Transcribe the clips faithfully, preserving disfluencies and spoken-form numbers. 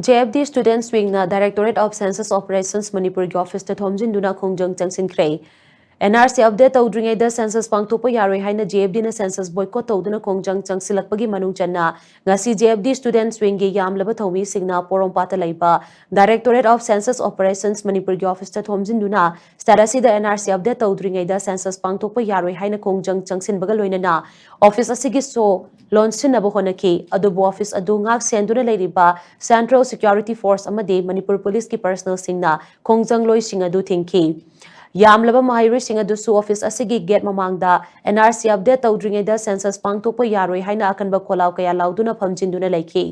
J F D Students Wingꯅ Directorate of Census Operations ꯃꯅꯤꯄꯨꯔꯒꯤ ꯑꯣꯐꯤꯁꯇ ꯊꯣꯝꯖꯤꯟꯗꯨꯅ ꯈꯣꯡꯖꯪ ꯆꯪꯁꯤꯟꯈ꯭ꯔꯦ꯫ N R C update ꯇꯧꯗ꯭ꯔꯤꯉꯩꯗ census ꯄꯥꯡꯊꯣꯛꯄ ꯌꯥꯔꯣꯏ ꯍꯥꯏꯅ J F Dꯅ census boycott ꯇꯧꯗꯨꯅ ꯈꯣꯡꯖꯪ ꯆꯪꯁꯤꯜꯂꯛꯄꯒꯤ ꯃꯅꯨꯡ ꯆꯟꯅ ꯉꯁꯤ J F D Students Wingꯒꯤ ꯌꯥꯝꯂꯕ ꯊꯧꯃꯤꯁꯤꯡꯅ ꯄꯣꯔꯣꯝꯄꯥꯠꯇ ꯂꯩꯕ Directorate of Census Operations ꯃꯅꯤꯄꯨꯔꯒꯤ ꯑꯣꯐꯤꯁꯇ ꯊꯣꯝꯖꯤꯟꯗꯨꯅ state ꯑꯁꯤꯗ N R C update ꯇꯧꯗ꯭ꯔꯤꯉꯩꯗ census ꯄꯥꯡꯊꯣꯛꯄ ꯌꯥꯔꯣꯏ ꯍꯥꯏꯅ ꯈꯣꯡꯖꯪ ꯆꯪꯁꯤꯟꯕꯒ ꯂꯣꯏꯅꯅ ꯑꯣꯐꯤꯁ ꯑꯁꯤꯒꯤ ꯁꯣ ꯂꯣꯟꯁꯤꯟꯅꯕ ꯍꯣꯠꯅꯈꯤ꯫ ꯑꯗꯨꯕꯨ ꯑꯣꯐꯤꯁ ꯑꯗꯨ ꯉꯥꯛ ꯁꯦꯟꯗꯨꯅ ꯂꯩꯔꯤꯕ Central Security Force ꯑꯃꯗꯤ ꯃꯅꯤꯄꯨꯔ ꯄꯨꯂꯤꯁꯀꯤ personnelꯁꯤꯡꯅ ꯈꯣꯡꯖꯪꯂꯣꯏꯁꯤꯡ ꯑꯗꯨ ꯊꯤꯡꯈꯤ꯫ ꯌꯥꯝꯂꯕ ꯃꯍꯩꯔꯣꯏꯁꯤꯡ ꯑꯗꯨꯁꯨ ꯑꯣꯐꯤꯁ ꯑꯁꯤꯒꯤ gate ꯃꯃꯥꯡꯗ N R C update ꯇꯧꯗ꯭ꯔꯤꯉꯩꯗ census ꯄꯥꯡꯊꯣꯛꯄ ꯌꯥꯔꯣꯏ ꯍꯥꯏꯅ ꯑꯀꯟꯕ ꯈꯣꯜꯂꯥꯎ ꯀꯌꯥ ꯂꯥꯎꯗꯨꯅ ꯐꯝꯖꯤꯟꯗꯨꯅ ꯂꯩꯈꯤ꯫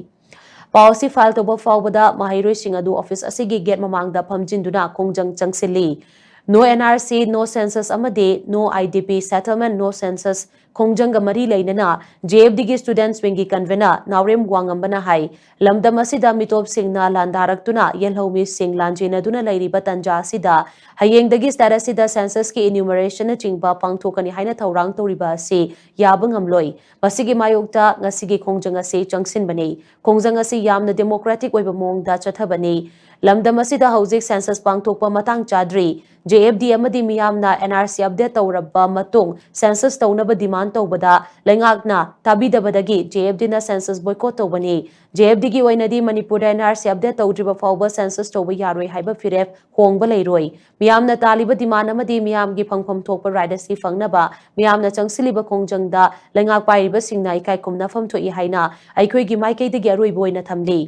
ꯄꯥꯎ ꯑꯁꯤ file ꯇꯧꯕ ꯐꯥꯎꯕꯗ ꯃꯍꯩꯔꯣꯏꯁꯤꯡ ꯑꯗꯨ ꯑꯣꯐꯤꯁ ꯑꯁꯤꯒꯤ gate ꯃꯃꯥꯡꯗ ꯐꯝꯖꯤꯟꯗꯨꯅ ꯈꯣꯡꯖꯪ ꯆꯪꯁꯤꯜꯂꯤ꯫ No N R C, no census ꯑꯃꯗꯤ no I D P settlement, no census ꯈꯣꯡꯖꯪꯒ ꯃꯔꯤ ꯂꯩꯅꯅ J F Dꯒꯤ Students Wingꯒꯤ convener ꯅꯥꯎꯔꯦꯝ ꯋꯥꯉꯝꯕꯅ ꯍꯥꯏ, ꯂꯝꯗꯝ ꯑꯁꯤꯗ ꯃꯤꯇꯣꯞꯁꯤꯡꯅ ꯂꯥꯟꯗꯥꯔꯛꯇꯨꯅ ꯌꯦꯜꯍꯧꯃꯤꯁꯤꯡ ꯂꯥꯟꯖꯦꯟꯅꯗꯨꯅ ꯂꯩꯔꯤꯕ ꯇꯥꯟꯖꯥ ꯑꯁꯤꯗ ꯍꯌꯦꯡꯗꯒꯤ state ꯑꯁꯤꯗ censusꯀꯤ enumeration ꯅꯆꯤꯡꯕ ꯄꯥꯡꯊꯣꯛꯀꯅꯤ ꯍꯥꯏꯅ ꯊꯧꯔꯥꯡ ꯇꯧꯔꯤꯕ ꯑꯁꯤ ꯌꯥꯕ ꯉꯝꯂꯣꯏ꯫ ꯃꯁꯤꯒꯤ ꯃꯥꯌꯣꯛꯇ ꯉꯁꯤꯒꯤ ꯈꯣꯡꯖꯪ ꯑꯁꯤ ꯆꯪꯁꯤꯟꯕꯅꯤ꯫ ꯈꯣꯡꯖꯪ ꯑꯁꯤ ꯌꯥꯝꯅ democratic ꯑꯣꯏꯕ ꯃꯑꯣꯡꯗ ꯆꯠꯊꯕꯅꯤ꯫ ꯂꯝꯗꯝ ꯑꯁꯤꯗ ꯍꯧꯖꯤꯛ census ꯄꯥꯡꯊꯣꯛꯄ ꯃꯇꯥꯡ ꯆꯥꯗ꯭ꯔꯤ꯫ J F D ꯑꯃꯗꯤ ꯃꯤꯌꯥꯝꯅ N R C update ꯇꯧꯔꯕ ꯃꯇꯨꯡ census ꯇꯧꯅꯕ demand ꯇꯧꯕꯗ ꯂꯩꯉꯥꯛꯅ ꯇꯥꯕꯤꯗꯕꯗꯒꯤ J F Dꯅ census boycott ꯇꯧꯕꯅꯤ꯫ J F Dꯒꯤ ꯑꯣꯏꯅꯗꯤ ꯃꯅꯤꯄꯨꯔꯗ N R C update ꯇꯧꯗ꯭ꯔꯤꯕ ꯐꯥꯎꯕ census ꯇꯧꯕ ꯌꯥꯔꯣꯏ ꯍꯥꯏꯕ ꯐꯤꯔꯦꯞ ꯍꯣꯡꯕ ꯂꯩꯔꯣꯏ꯫ ꯃꯤꯌꯥꯝꯅ ꯇꯥꯜꯂꯤꯕ demand ꯑꯃꯗꯤ ꯃꯤꯌꯥꯝꯒꯤ ꯐꯪꯐꯝ ꯊꯣꯛꯄ right ꯑꯁꯤ ꯐꯪꯅꯕ ꯃꯤꯌꯥꯝꯅ ꯆꯪꯁꯤꯜꯂꯤꯕ ꯈꯣꯡꯖꯪꯗ ꯂꯩꯉꯥꯛ ꯄꯥꯏꯔꯤꯕꯁꯤꯡꯅ ꯏꯀꯥꯏ ꯈꯨꯝꯅꯐꯝ ꯊꯣꯛꯏ ꯍꯥꯏꯅ ꯑꯩꯈꯣꯏꯒꯤ ꯃꯥꯏꯀꯩꯗꯒꯤ ꯑꯔꯣꯏꯕ ꯑꯣꯏꯅ ꯊꯝꯂꯤ꯫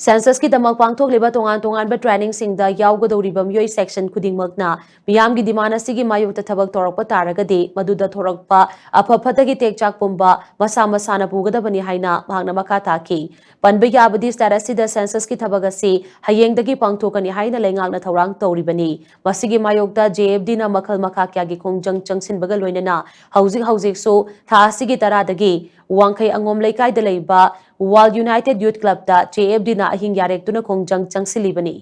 Censusꯀꯤꯗamꯛ ꯄꯥꯡꯊꯣꯛꯂꯤꯕ ꯇꯣꯉꯥꯟ ꯇꯣꯉꯥꯟꯕ trainingꯁꯤꯡꯗ ꯌꯥꯎꯒꯗꯧꯔꯤꯕ ꯃꯤꯑꯣꯏ section ꯈꯨꯗꯤꯡꯃꯛꯅ ꯃꯤꯌꯥꯝꯒꯤ demand ꯑꯁꯤꯒꯤ ꯃꯥꯌꯣꯛꯇ ꯊꯕꯛ ꯇꯧꯔꯛꯄ ꯇꯥꯔꯒꯗꯤ ꯃꯗꯨꯗ ꯊꯣꯔꯛꯄ ꯑꯐ ꯐꯠꯇꯒꯤ ꯇꯦꯛꯆꯥꯛ ꯄꯨꯝꯕ ꯃꯁꯥ ꯃꯁꯥꯅ ꯄꯨꯒꯗꯕꯅꯤ ꯍꯥꯏꯅ ꯃꯍꯥꯛꯅ ꯃꯈꯥ ꯇꯥꯈꯤ꯫ ꯄꯟꯕ ꯌꯥꯕꯗꯤ state ꯑꯁꯤꯗ censusꯀꯤ ꯊꯕꯛ ꯑꯁꯤ ꯍꯌꯦꯡꯗꯒꯤ ꯄꯥꯡꯊꯣꯛꯀꯅꯤ ꯍꯥꯏꯅ ꯂꯩꯉꯥꯛꯅ ꯊꯧꯔꯥꯡ ꯇꯧꯔꯤꯕꯅꯤ꯫ ꯃꯁꯤꯒꯤ ꯃꯥꯌꯣꯛꯇ J F Dꯅ ꯃꯈꯜ ꯃꯈꯥ ꯀꯌꯥꯒꯤ ꯈꯣꯡꯖꯪ ꯆꯪꯁꯤꯟꯕꯒ ꯂꯣꯏꯅꯅ ꯍꯧꯖꯤꯛ ꯍꯧꯖꯤꯛꯁꯨ ꯊꯥ ꯑꯁꯤꯒꯤ ꯇꯔꯥꯗꯒꯤ ꯋꯥꯡꯈꯩ ꯑꯉꯣꯝ ꯂꯩꯀꯥꯏꯗ ꯂꯩꯕ World United Youth Clubꯇ J F Dꯅ ꯑꯍꯤꯡ ꯌꯥꯔꯦꯛꯇꯨꯅ ꯈꯣꯡꯖꯪ ꯆꯪꯁꯤꯜꯂꯤꯕꯅꯤ꯫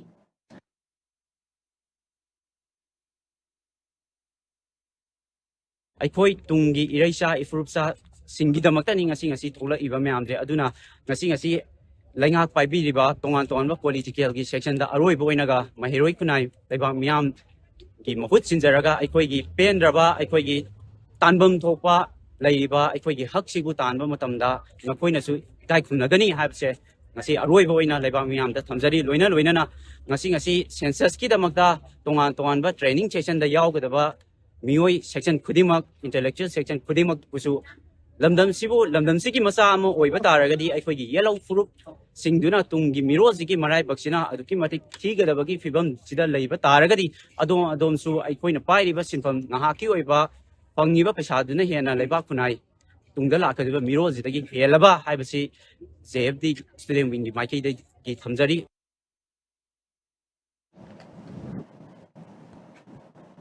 ꯑꯩꯈꯣꯏ ꯇꯨꯡꯒꯤ ꯏꯔꯩꯆꯥ ꯏꯐꯨꯔꯨꯞꯆꯥꯁꯤꯡꯒꯤꯗꯃꯛꯇꯅꯤ ꯉꯁꯤ ꯉꯁꯤ ꯊꯣꯛꯂꯛꯏꯕ ꯃꯌꯥꯝꯁꯦ꯫ ꯑꯗꯨꯅ ꯉꯁꯤ ꯉꯁꯤ ꯂꯩꯉꯥꯛ ꯄꯥꯏꯕꯤꯔꯤꯕ ꯇꯣꯉꯥꯟ ꯇꯣꯉꯥꯟꯕ ꯄꯣꯂꯤꯇꯤꯀꯦꯜꯒꯤ ꯁꯦꯛꯁꯟꯗ ꯑꯔꯣꯏꯕ ꯑꯣꯏꯅꯒ ꯃꯍꯩꯔꯣꯏ ꯈꯨꯟꯅꯥꯏ ꯂꯩꯕꯥꯛ ꯃꯤꯌꯥꯝꯒꯤ ꯃꯍꯨꯠ ꯁꯤꯟꯖꯔꯒ ꯑꯩꯈꯣꯏꯒꯤ ꯄꯦꯟꯗ꯭ꯔꯕ, ꯑꯩꯈꯣꯏꯒꯤ ꯇꯥꯟꯐꯝ ꯊꯣꯛꯄ ꯂꯩꯔꯤꯕ ꯑꯩꯈꯣꯏꯒꯤ ꯍꯛꯁꯤꯕꯨ ꯇꯥꯟꯕ ꯃꯇꯝꯗ ꯅꯈꯣꯏꯅꯁꯨ ꯏꯀꯥꯏ ꯈꯨꯝꯅꯒꯅꯤ ꯍꯥꯏꯕꯁꯦ ꯉꯁꯤ ꯑꯔꯣꯏꯕ ꯑꯣꯏꯅ ꯂꯩꯕꯥꯛ ꯃꯤꯌꯥꯝꯗ ꯊꯝꯖꯔꯤ꯫ ꯂꯣꯏꯅ ꯂꯣꯏꯅꯅ ꯉꯁꯤ, ꯉꯁꯤ ꯁꯦꯟꯁꯁꯀꯤꯗꯃꯛꯇ ꯇꯣꯉꯥꯟ ꯇꯣꯉꯥꯟꯕ ꯇ꯭ꯔꯦꯅꯤꯡ ꯁꯦꯁꯟꯗ ꯌꯥꯎꯒꯗꯕ ꯃꯤꯑꯣꯏ ꯁꯦꯛꯁꯟ ꯈꯨꯗꯤꯡꯃꯛ, ꯏꯟꯇꯦꯂꯦꯛꯆꯨꯋꯦꯜ ꯁꯦꯛꯁꯟ ꯈꯨꯗꯤꯡꯃꯛꯄꯨꯁꯨ ꯂꯝꯗꯝꯁꯤꯕꯨ, ꯂꯝꯗꯝꯁꯤꯒꯤ ꯃꯆꯥ ꯑꯃ ꯑꯣꯏꯕ ꯇꯥꯔꯒꯗꯤ ꯑꯩꯈꯣꯏꯒꯤ ꯌꯦꯜꯍꯧ ꯐꯨꯔꯨꯞꯁꯤꯡꯗꯨꯅ ꯇꯨꯡꯒꯤ ꯃꯤꯔꯣꯜꯁꯤꯒꯤ ꯃꯔꯥꯏꯕꯛꯁꯤꯅ ꯑꯗꯨꯛꯀꯤ ꯃꯇꯤꯛ ꯊꯤꯒꯗꯕꯒꯤ ꯐꯤꯕꯝꯁꯤꯗ ꯂꯩꯕ ꯇꯥꯔꯒꯗꯤ ꯑꯗꯣꯝ ꯑꯗꯣꯝꯁꯨ ꯑꯩꯈꯣꯏꯅ ꯄꯥꯏꯔꯤꯕ ꯁꯤꯟꯐꯝ ꯉꯥꯏꯍꯥꯛꯀꯤ ꯑꯣꯏꯕ ꯐꯪꯉꯤꯕ ꯄꯩꯁꯥꯗꯨꯅ ꯍꯦꯟꯅ ꯂꯩꯕꯥꯛ ꯈꯨꯟꯅꯥꯏ ꯇꯨꯡꯗ ꯂꯥꯛꯀꯗꯧꯔꯤꯕ ꯃꯤꯔꯣꯜꯁꯤꯗꯒꯤ ꯍꯦꯜꯂꯕ ꯍꯥꯏꯕꯁꯤ ꯖꯦ ꯑꯦꯐ ꯗꯤ ꯁ꯭ꯇꯨꯗꯦꯟ ꯋꯤꯡꯒꯤ ꯃꯥꯏꯀꯩꯗꯒꯤ ꯊꯝꯖꯔꯤ꯫